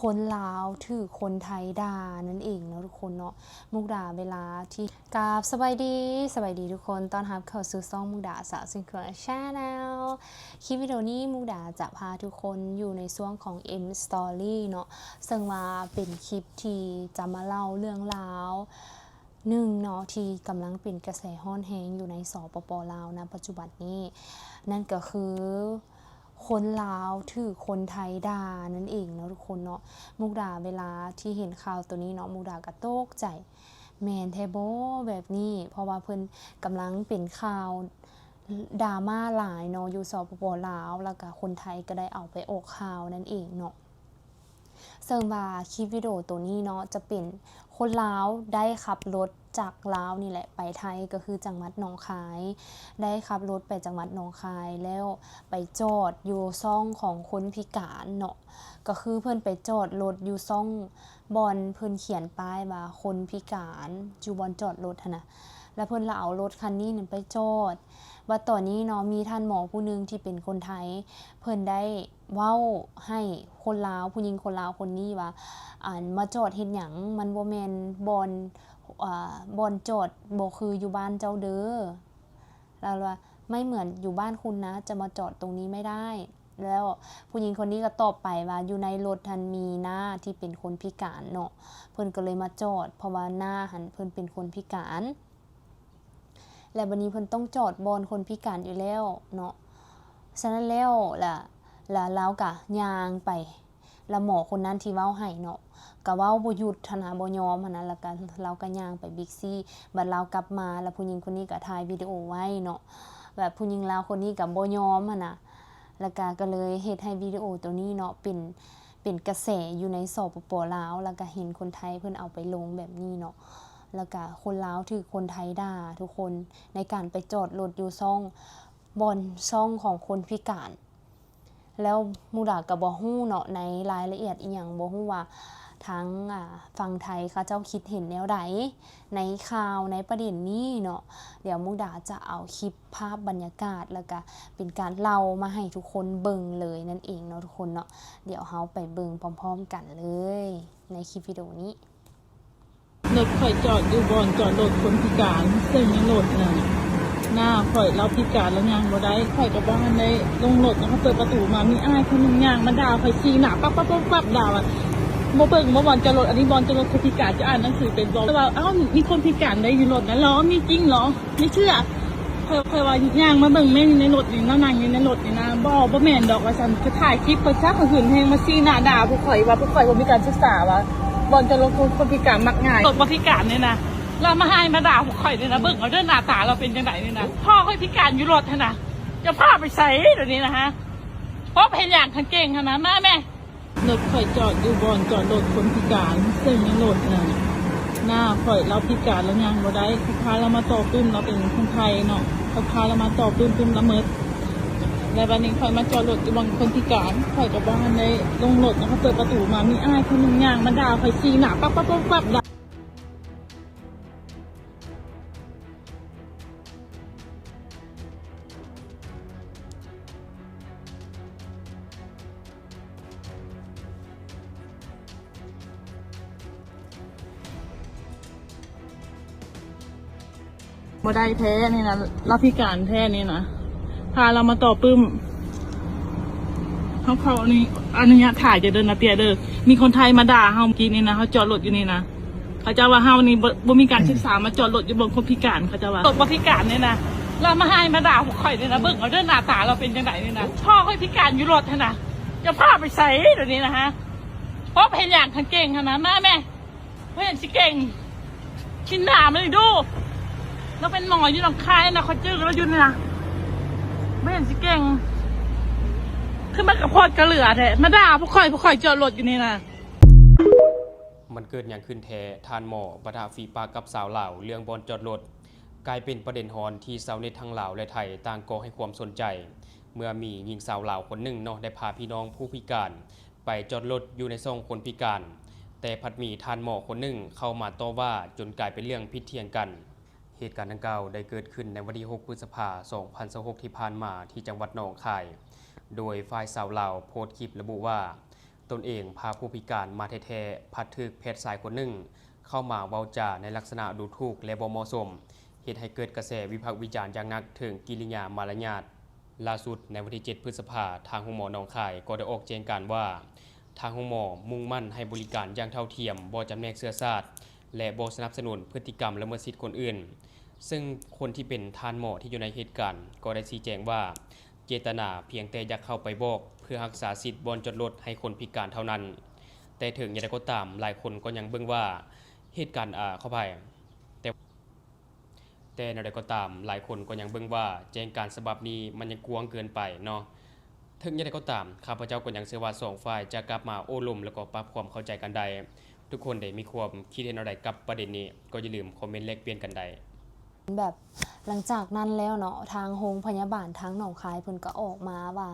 ຄົນລາວຖືກຄົນໄທດ່ານັ້ນເອງເນາະທຸກຄົນເນາະ. ມຸກດາເວລາທີ່ ກາບສະບາຍດີ, ສະບາຍດີທຸກຄົນ, ຕ້ອນຮັບເຂົ້າສູ່ຊ່ອງມຸກດາສາວຊິງເຄີຍ Channel. ຄລິບວິດີໂອນີ້ມຸກດາຈະພາທຸກຄົນຢູ່ໃນຊ່ວງຂອງ M Story ເນາະ, ເຊິ່ງວ່າເປັນຄລິບທີ່ຈະມາເລົ່າເລື່ອງລາວໜຶ່ງເນາະ ທີ່ກຳລັງເປັນກະແສຮ້ອນແຮງຢູ່ໃນ ສປປ ລາວ ນະປັດຈຸບັນນີ້, ນັ້ນກໍຄື ຄົນລາວຖືກຄົນໄທດ່ານັ້ນເອງເນາະທຸກຄົນເນາະ. ມຸກດາເວລາທີ່ເຫັນຂ່າວໂຕນີ້ເນາະ ມຸກດາກໍຕົກໃຈ ແມ່ນແທ້ບໍ່ແບບນີ້? ເພາະວ່າເພິ່ນກຳລັງເປັນຂ່າວດຣາມາຫຼາຍເນາະ ຢູ່ ສປປ ລາວ, ແລ້ວກໍຄົນໄທກໍໄດ້ເອົາໄປອອກຂ່າວນັ້ນເອງເນາະ. ເຊິ່ງວ່າຄລິບວິດີໂອໂຕນີ້ເນາະ ຈະເປັນຄົນລາວໄດ້ຂັບລົດຈາກລາວນີ້ແຫຼະໄປໄທ ກໍຄືຈັງຫວັດໜອງຄາຍ, ໄດ້ຂັບລົດໄປຈັງຫວັດໜອງຄາຍ ແລ້ວໄປຈອດຢູ່ຊ່ອງຂອງຄົນພິການເນາະ, ກໍຄືເພິ່ນໄປຈອດລົດຢູ່ຊ່ອງບ່ອນເພິ່ນຂຽນປ້າຍວ່າຄົນພິການ ຢູ່ບ່ອນຈອດລົດຫັ້ນນະ, ແລ້ວເພິ່ນລະເອົາລົດຄັນນີ້ນັ້ນໄປຈອດ. ບັດຕອນນີ້ເນາະ ມີທ່ານໝໍຜູ້ໜຶ່ງທີ່ເປັນຄົນໄທ ເພິ່ນໄດ້ ເວົ້າໃຫ້ຄົນລາວ ຜູ້ຍິງຄົນລາວຄົນນີ້ວ່າ ອັນ ມາຈອດເຮັດຫຍັງ? ມັນບໍ່ແມ່ນບ່ອນ ອ່າ ບ່ອນຈອດບໍ່ຄືຢູ່ບ້ານເຈົ້າເດີ້. ລາວວ່າ ไม่เหมือนอยู่บ้านคุณนะ จะมาจอดตรงนี้ไม่ได้. แล้วผู้หญิงคนนี้ก็ตอบไปว่า อยู่ในรถหั้นมีน้าที่เป็นคนพิการเนาะ เพิ่นก็เลยมาจอด เพราะว่าน้าหั้นเพิ่นเป็นคนพิการ ແລ້ວບັດນີ້ເພິ່ນຕ້ອງຈອດບ່ອນຄົນພິການຢູ່ແລ້ວເນາະ. ສະນັ້ນແລ້ວ ລະ ລະລາວກະຍ່າງໄປ ລະໝໍຄົນນັ້ນທີ່ເວົ້າໃຫ້ເນາະ ກະເວົ້າບໍ່ຢຸດຫັ້ນນະ ບໍ່ຍອມຫັ້ນນະ. ລະກະ ລາວກະຍ່າງໄປບິກຊີ ບັດລາວກັບມາ ລະຜູ້ຍິງຄົນນີ້ກະຖ່າຍວິດີໂອໄວ້ເນາະ. ແບບຜູ້ຍິງລາວຄົນນີ້ກະບໍ່ຍອມຫັ້ນນະ ລະກະ ກະເລີຍເຮັດໃຫ້ວິດີໂອໂຕນີ້ເນາະ ເປັນ ເປັນກະແສຢູ່ໃນ ສປປ ລາວ ແລ້ວກະເຫັນຄົນໄທເພິ່ນເອົາໄປລົງແບບນີ້ເນາະ. ແລ້ວກະຄົນລາວຖືກຄົນໄທດ່າທຸກຄົນ ໃນການໄປຈອດລົດຢູ່ຊ່ອງ ບ່ອນຊ່ອງຂອງຄົນພິການ. ແລ້ວມຸກດາກະບໍ່ຮູ້ເນາະ ໃນລາຍລະອຽດອີ່ຫຍັງ ບໍ່ຮູ້ວ່າທາງ ອ່າ ຝັ່ງໄທເຂົາເຈົ້າຄິດເຫັນແນວໃດ ໃນຂ່າວໃນປະເດັນນີ້ເນາະ. ດຽວມຸກດາຈະເອົາຄລິບ ພາບບັນຍາກາດ ແລ້ວກະເປັນການເລົ່າມາໃຫ້ທຸກຄົນເບິ່ງເລີຍນັ້ນເອງເນາະທຸກຄົນເນາະ. ດຽວເຮົາໄປເບິ່ງພ້ອມໆກັນເລີຍໃນຄລິບວິດີໂອນີ້. ລົດຂ້ອຍຈອດຢູ່ບ່ອນຈອດລົດຄົນພິການ ເຊິ່ງໃນລົດນັ້ນ ນ້າຂ້ອຍລາວພິການ ລາວຍ່າງບໍ່ໄດ້ ຂ້ອຍກໍບໍ່ທັນໄດ້ລົງລົດ ເຂົາເປີດປະຕູມາ ມີອ້າຍຄົນໜຶ່ງຍ່າງມາດ່າຂ້ອຍ ຊີ້ໜ້າປັບໆໆໆ ດ່າວ່າ ບໍ່ເບິ່ງບໍ່ບ່ອນຈອດລົດ ອັນນີ້ບ່ອນຈອດລົດຄົນພິການ ຈະອ່ານໜັງສືເປັນບໍ່? ແຕ່ວ່າ ອ້າວ ມີຄົນພິການໄດ້ຢູ່ລົດນັ້ນເຫລອ? ມີຈິງເຫລອ? ມີເຊື່ອ ຂ້ອຍ ຂ້ອຍວ່າຍ່າງມາເບິ່ງແມ່ນຢູ່ໃນລົດນີ້ນະ ນັ່ງຢູ່ໃນລົດນີ້ນະ. ບໍ່ ບໍ່ແມ່ນດອກວ່າຊັ້ນ ກະຖ່າຍຄລິບຂ້ອຍຊະ ຫຶນແຮງມາຊີ້ໜ້າດ່າພວກຂ້ອຍວ່າ ພວກຂ້ອຍບໍ່ມີການສຶກສາວ່າ ບ່ອນຈອດລົດຄົນ ຄົນພິການມັກງ່າຍ ລົດບໍ່ພິການນີ້ນະ ລະມາຮ້າຍມາດ່າພວກຂ້ອຍນີ້ນະ. ເບິ່ງເອົາເດີ້ ໜ້າຕາລາວເປັນຈັ່ງໃດນີ້ນະ. ພໍ່ຂ້ອຍພິການຢູ່ລົດຫັ້ນນະ ຈະພາໄປໃສດຽວນີ້ນະ? ພໍ່ໄປເຮັດຫຍັງຄັນເກັ່ງຫັ້ນນະ? ມາແມ່. ລົດຂ້ອຍຈອດຢູ່ບ່ອນຈອດລົດຄົນພິການ ເຊິ່ງໃນລົດນັ້ນ ນ້າຂ້ອຍລາວພິການ ລາວຍ່າງບໍ່ໄດ້ ເຂົາພາລາວມາຕໍ່ປຶ້ມ ລາວເປັນຄົນໄທເນາະ ເຂົາພາລາວມາຕໍ່ປຶ້ມ ປຶ້ມລະເມີດ. ແລ້ວບັດນີ້ຂ້ອຍມາຈອດລົດຢູ່ບ່ອນຄົນພິການ ຂ້ອຍກໍບໍ່ທັນໄດ້ລົງລົດ ເຂົາເປີດປະຕູມາ ມີອ້າຍຄົນໜຶ່ງຍ່າງມາດ່າຂ້ອຍ ຊີ້ໜ້າປັບໆໆໆ ດ່າ ບໍ່ໄດ້ແທ້ນີ້ນະ ລາວພິການແທ້ນີ້ນະ ພາລາວມາຕໍ່ປຶ້ມ. ເຮົາຂໍອະນຸ ອະນຸຍາດຖ່າຍເຈົ້າເດີນາເຕຍເດີ. ມີຄົນໄທມາດ່າເຮົາກີ້ນີ້ນະ ເຮົາຈອດລົດຢູ່ນີ້ນະ. ເຂົາເຈົ້າວ່າເຮົານີ້ບໍ່ ບໍ່ມີການສຶກສາ ມາຈອດລົດຢູ່ບ່ອນຄົນພິການ ເຂົາເຈົ້າວ່າ. ລົດບໍ່ພິການນີ້ນະ ລາວມາຮ້າຍມາດ່າພວກຂ້ອຍນີ້ນະ. ເບິ່ງເອົາເດີ ໜ້າຕາລາວເປັນຈັ່ງໃດນີ້ນະ. ພໍ່ຂ້ອຍພິການຢູ່ລົດຫັ້ນນະ ຈະພາໄປໃສດຽວນີ້ນະ? ພໍ່ໄປເຮັດຫຍັງຄັນເກັ່ງຫັ້ນນະ? ມາແມ່. ບໍ່ເຫັນຊິເກັ່ງ ຊິໜ້າມັນອີກດູ. ລາວເປັນໝໍຢູ່ໜອງຄາຍນະ ຂ້ອຍຈື່ລາວຢູ່ນີ້ນະ. ບໍ່ເຫັນຊິເກັ່ງ ຄືມັນກະໂພດກະເຫຼືອແທ້ ມາດ່າພວກຂ້ອຍ ພວກຂ້ອຍຈອດລົດຢູ່ນີ້ນະ. ມັນເກີດຫຍັງຂຶ້ນແທ້? ທ່ານໝໍປະທະຝີປາກກັບສາວລາວເລື່ອງບ່ອນຈອດລົດ ກາຍເປັນປະເດັນຮ້ອນທີ່ຊາວເນັດທັງລາວ ແລະ ໄທ ຕ່າງກໍໃຫ້ຄວາມສົນໃຈ ເມື່ອມີຍິງສາວລາວຄົນໜຶ່ງເນາະ ໄດ້ພາພີ່ນ້ອງຜູ້ພິການ ໄປຈອດລົດຢູ່ໃນຊ່ອງຄົນພິການ, ແຕ່ພັດມີທ່ານໝໍຄົນໜຶ່ງເຂົ້າມາຕໍ່ວ່າຈົນກາຍເປັນເລື່ອງຜິດຖຽງກັນ. ເຫດການດັ່ງກ່າວໄດ້ເກີດຂຶ້ນໃນວັນທີຫົກ ພຶດສະພາ ສອງພັນຊາວຫົກ ທີ່ຜ່ານມາທີ່ຈັງຫວັດໜອງຄາຍ, ໂດຍຝ່າຍສາວລາວໂພສຄລິບລະບຸວ່າ ຕົນເອງພາຜູ້ພິການມາແທ້ໆ ພັດຖືກແພດຊາຍຄົນໜຶ່ງເຂົ້າມາເວົ້າຈາໃນລັກສະນະດູຖູກ ແລະ ບໍ່ເໝາະສົມ, ເຮັດໃຫ້ເກີດກະແສວິພາກວິຈານຢ່າງໜັກເຖິງກິລິຍາມາລະຍາດ. ລ່າສຸດໃນວັນທີເຈັດ ພຶດສະພາ, ທາງໂຮງໝໍໜອງຄາຍກໍໄດ້ອອກແຈ້ງການວ່າ ທາງໂຮງໝໍມຸ່ງໝັ້ນໃຫ້ບໍລິການຢ່າງເທົ່າທຽມ, ບໍ່ຈຳແນກເຊື້ອຊາດ ແລະ ບໍ່ສະໜັບສະໜູນພຶດຕິກຳລະເມີດສິດຄົນອື່ນ. ເຊິ່ງຄົນທີ່ເປັນທ່ານໝໍທີ່ຢູ່ໃນເຫດການກໍໄດ້ຊີ້ແຈງວ່າ ເຈດຕະນາພຽງແຕ່ຢາກເຂົ້າໄປບອກເພື່ອຮັກສາສິດບ່ອນຈອດລົດໃຫ້ຄົນພິການເທົ່ານັ້ນ. ແຕ່ເຖິງຢ່າງໃດກໍຕາມ, ຫຼາຍຄົນກໍຍັງເບິ່ງວ່າເຫດການ, ອາ, ຂໍອະໄພ, ແຕ່, ແຕ່ແນວໃດກໍຕາມ, ຫຼາຍຄົນກໍຍັງເບິ່ງວ່າແຈ້ງການສະບັບນີ້ມັນຍັງກວ້າງເກີນໄປເນາະ. ເຖິງຢ່າງໃດກໍຕາມ, ຂ້າພະເຈົ້າກໍຍັງເຊື່ອວ່າສອງຝ່າຍຈະກັບມາໂອ້ລົມ ແລ້ວກໍປັບຄວາມເຂົ້າໃຈກັນໄດ້. ທຸກຄົນເດ ມີຄວາມຄິດເຫັນແນວໃດກັບປະເດັນນີ້? ກໍຢ່າລືມຄອມເມັນແລກປ່ຽນກັນໄດ້. ແບບຫຼັງຈາກນັ້ນແລ້ວເນາະ, ທາງໂຮງພະຍາບານທາງໜອງຄາຍເພິ່ນກໍອອກມາວ່າ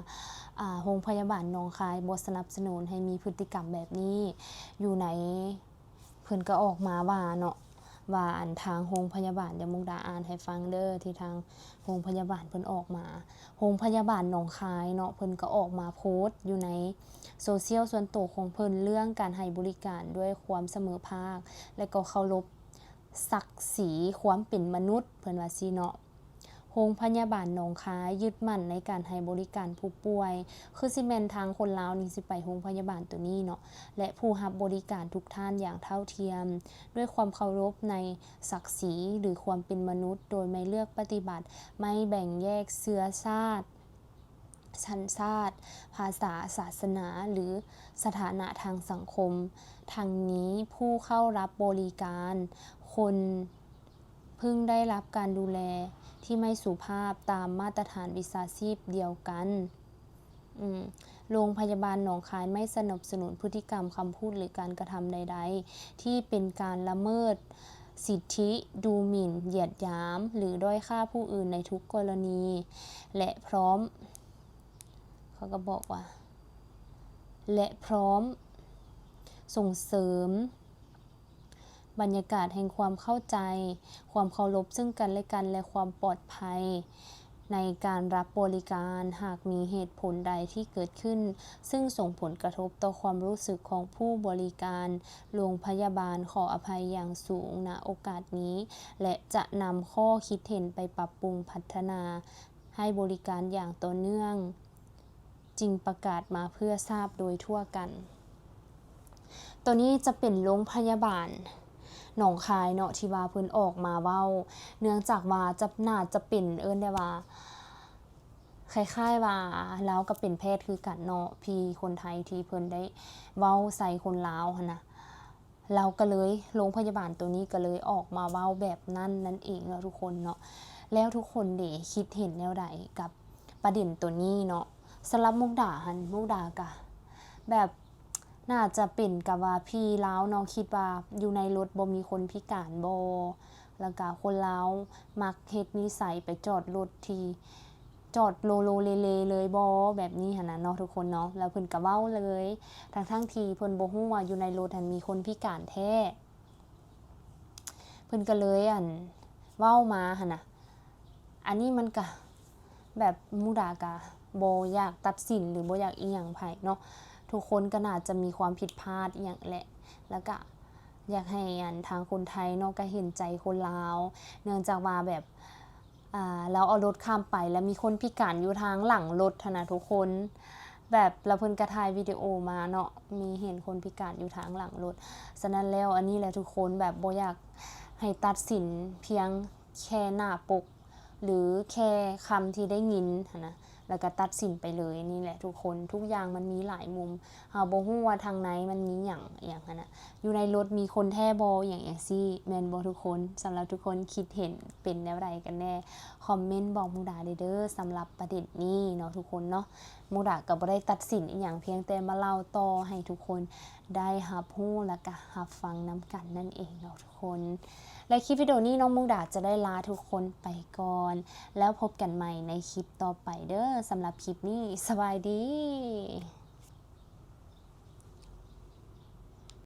ອາ, ໂຮງພະຍາບານໜອງຄາຍບໍ່ສະໜັບສະໜູນໃຫ້ມີພຶດຕິກຳແບບນີ້ຢູ່ໃນ, ເພິ່ນກໍອອກມາວ່າເນາະ ວ່າອັນທາງໂຮງພະຍາບານ, ດຽວມຸກດາອ່ານໃຫ້ຟັງເດີ ທີ່ທາງໂຮງພະຍາບານເພິ່ນອອກມາ. ໂຮງພະຍາບານໜອງຄາຍເນາະ, ເພິ່ນກໍອອກມາໂພສຢູ່ໃນໂຊຊຽວສ່ວນໂຕຂອງເພິ່ນ ເລື່ອງການໃຫ້ບໍລິການດ້ວຍຄວາມສະເໝີພາກ ແລະ ກໍເຄົາລົບສັກສີຄວາມເປັນມະນຸດ, ເພິ່ນວ່າຊີ້ເນາະ. ໂຮງພະຍາບານໜອງຄາຍຍຶດໝັ້ນໃນການໃຫ້ບໍລິການຜູ້ປ່ວຍ, ຄືຊິແມ່ນທາງຄົນລາວນີ້ຊິໄປໂຮງພະຍາບານໂຕນີ້ເນາະ ແລະ ຜູ້ຮັບບໍລິການທຸກທ່ານຢ່າງເທົ່າທຽມ ດ້ວຍຄວາມເຄົາລົບໃນສັກສີ ຫຼື ຄວາມເປັນມະນຸດ, ໂດຍໄມ່ເລືອກປະຕິບັດ, ໄມ່ແບ່ງແຍກເຊື້ອຊາດ, ສັນຊາດ, ພາສາ, ສາສະໜາ ຫຼື ສະຖານະທາງສັງຄົມ. ທັງນີ້, ຜູ້ເຂົ້າຮັບບໍລິການຄົນ ເພິ່ງໄດ້ຮັບການດູແລທີ່ໄມ່ສຸພາບຕາມມາດຕະຖານວິຊາຊີບດຽວກັນ. ໂຮງພະຍາບານໜອງຄາຍໄມ່ສະໜັບສະໜູນພຶດຕິກຳ, ຄຳພູດ ຫຼື ການກະທຳໃດໆ ທີ່ເປັນການລະເມີດສິດທິ, ດູໝິ່ນ, ຢຽດຫຍາມ ຫຼື ດ້ອຍຄ່າຜູ້ອື່ນໃນທຸກກໍລະນີ ແລະ ພ້ອມ, ເຂົາກໍບອກວ່າ ແລະ ພ້ອມສົ່ງເສີມ ບັນຍາກາດແຫ່ງຄວາມເຂົ້າໃຈ, ຄວາມເຄົາລົບເຊິ່ງກັນແລະກັນ ແລະ ຄວາມປອດໄພໃນການຮັບບໍລິການ. ຫາກມີເຫດຜົນໃດທີ່ເກີດຂຶ້ນ ຊຶ່ງສົ່ງຜົນກະທົບຕໍ່ຄວາມຮູ້ສຶກຂອງຜູ້ບໍລິການ, ໂຮງພະຍາບານຂໍອະໄພຢ່າງສູງນະໂອກາດນີ້ ແລະ ຈະນຳຂໍ້ຄິດເຫັນໄປປັບປຸງພັດທະນາໃຫ້ບໍລິການຢ່າງຕໍ່ເນື່ອງ. ຈຶ່ງປະກາດມາເພື່ອຊາບໂດຍທົ່ວກັນ. ໂຕນີ້ຈະເປັນໂຮງພະຍາບານໜອງຄາຍເນາະ ທີ່ວ່າເພິ່ນອອກມາເວົ້າ, ເນື່ອງຈາກວ່າຈະ ໜ້າຈະເປັນ ເອີ້ນໄດ້ວ່າ ຄ້າຍໆວ່າລາວກໍເປັນແພດຄືກັນເນາະ, ພີ່ຄົນໄທທີ່ເພິ່ນໄດ້ເວົ້າໃສ່ຄົນລາວຫັ້ນນະ. ລາວກໍເລີຍ ໂຮງພະຍາບານໂຕນີ້ກໍເລີຍອອກມາເວົ້າແບບນັ້ນນັ້ນເອງເນາະທຸກຄົນເນາະ. ແລ້ວທຸກຄົນເດ ຄິດເຫັນແນວໃດກັບປະເດັນໂຕນີ້ເນາະ? ສຳລັບມຸກດາຫັ້ນ ມຸກດາກະແບບ ໜ້າຈະເປັນກັບວ່າພີ່ລາວເນາະ ຄິດວ່າຢູ່ໃນລົດບໍ່ມີຄົນພິການບໍ ແລ້ວກະຄົນລາວມັກເຮັດນິໄສໄປຈອດລົດທີ່ ຈອດໂລໂລເລເລເລີຍບໍ ແບບນີ້ຫັ້ນນະເນາະທຸກຄົນເນາະ. ແລ້ວເພິ່ນກະເວົ້າເລີຍ ທັງໆທີ່ເພິ່ນບໍ່ຮູ້ວ່າຢູ່ໃນລົດຫັ້ນມີຄົນພິການແທ້ ເພິ່ນກະເລີຍ ອັນ ເວົ້າມາຫັ້ນນະ. ອັນນີ້ມັນກະແບບ ມຸກດາກະບໍ່ຢາກຕັດສິນ ຫຼື ບໍ່ຢາກອີ່ຫຍັງໃຜເນາະ, ທຸກຄົນກະໜ້າຈະມີຄວາມຜິດພາດອີ່ຫຍັງແຫຼະ. ແລ້ວກະຢາກໃຫ້ ອັນ ທາງຄົນໄທເນາະ ກະເຫັນໃຈຄົນລາວ ເນື່ອງຈາກວ່າແບບ ອ່າ ລາວເອົາລົດຂ້າມໄປ ແລ້ວມີຄົນພິການຢູ່ທາງຫຼັງລົດຫັ້ນນະທຸກຄົນ ແບບ ແລ້ວເພິ່ນກະຖ່າຍວິດີໂອມາເນາະ ມີເຫັນຄົນພິການຢູ່ທາງຫຼັງລົດ. ສະນັ້ນແລ້ວ ອັນນີ້ແຫຼະທຸກຄົນ ແບບບໍ່ຢາກໃຫ້ຕັດສິນພຽງແຄ່ໜ້າປົກ ຫຼື ແຄ່ຄຳທີ່ໄດ້ຍິນຫັ້ນນະ ແລ້ວກະຕັດສິນໄປເລີຍ. ນີ້ແຫຼະທຸກຄົນ ທຸກຢ່າງມັນມີຫຼາຍມຸມ ເຮົາບໍ່ຮູ້ວ່າທາງໃນມັນມີຫຍັງ ອີ່ຫຍັງຫັ້ນນະ ຢູ່ໃນລົດມີຄົນແທ້ບໍ່ ອີ່ຫຍັງຈັ່ງຊີ້ ແມ່ນບໍ່ທຸກຄົນ? ສຳລັບທຸກຄົນຄິດເຫັນເປັນແນວໃດກັນແນ່? ຄອມເມັນບອກມຸກດາໄດ້ເດີ ສຳລັບປະເດັນນີ້ເນາະທຸກຄົນເນາະ. ມຸກດາກໍບໍ່ໄດ້ຕັດສິນອີ່ຫຍັງ ພຽງແຕ່ມາເລົ່າຕໍ່ໃຫ້ທຸກຄົນໄດ້ຮັບຮູ້ ແລ້ວກະຮັບຟັງນຳກັນນັ້ນເອງເນາະທຸກຄົນ. ແລະ ຄລິບວິດີໂອນີ້ນ້ອງມຸກດາຈະໄດ້ລາທຸກຄົນໄປກ່ອນ ແລ້ວພົບກັນໃໝ່ໃນຄລິບຕໍ່ໄປເດີ. ສຳລັບຄລິບນີ້ ສະບາຍດີ.